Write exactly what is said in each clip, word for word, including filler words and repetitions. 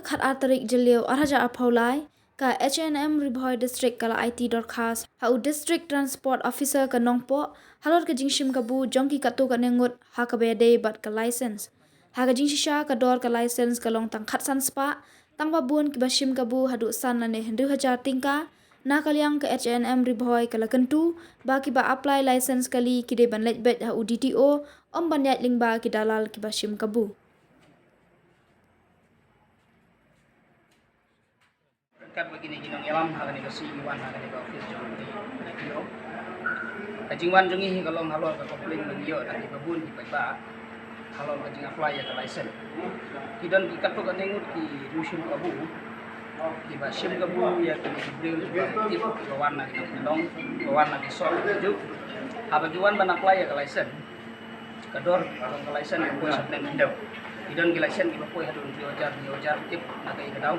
Khat ar tarik Jylliew ar hajar arphew lai, ka H A N M Ri Bhoi District ka la aiti dorkhas ha u District Transport Officer ka Nongpoh halor ka jingshim kabu jong ki katto katne ngut ha kaba ïadei bad ka license. Ha ka jingshisha ka dor ka license ka long tang khatsan spah, tang ba bun kiba shim kabu haduh san lane hynriew hajar tyngka. Na ka liang ka H A N M Ri Bhoi ka la kyntu ba kiba apply license kali ki dei ban leit beit ha u D T O, ym ban ïaid lyngba ki dalal kiba shim kabu. Katba kine ki nongïalam ha kane ka sngi ki wan ha kane ka office jong D T O. Ka jingwan jong ngi hi ka long halor ka complaint ba ngi ïoh na kiba bun ki paidbah halor ka jing apply ïa ka license. Ki don ki katto katne ngut ki riew shim kabu, kiba shim kabu ïa kine ki briew kiba tip, kiba wan na ki nongkyndong, kiba wan na ki sor ki juk. Haba ki wan ban apply ïa ka license, ka dor jong ka license ka poi sha bneng khyndew. Ki don ki license kiba poi haduh hynriew hajar, hynriew hajar, tip na kaei ka daw.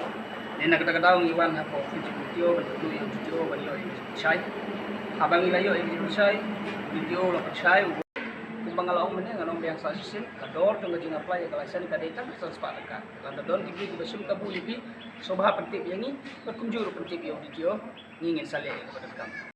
Ne na kata ka daw ngi wan ha ka office jong D T O ban kyntu ïa u D T O ban ïoh ïa ka jingpynshai. Haba ngi la ïoh ïa ka jingpynshai, D T O la pynshai. Kumba nga la ong mynne, nga la ong biang sa shisien, ka dor jong ka jing apply ïa ka license ka dei tang khatsan spah tyngka. Lada don ki briew kiba shim kabu ïa phi, sngewbha pyntip ïa ngi, bad kumjuh ruh pyntip ïa u D T O, ngi ngin sa leh ïa kaba donkam.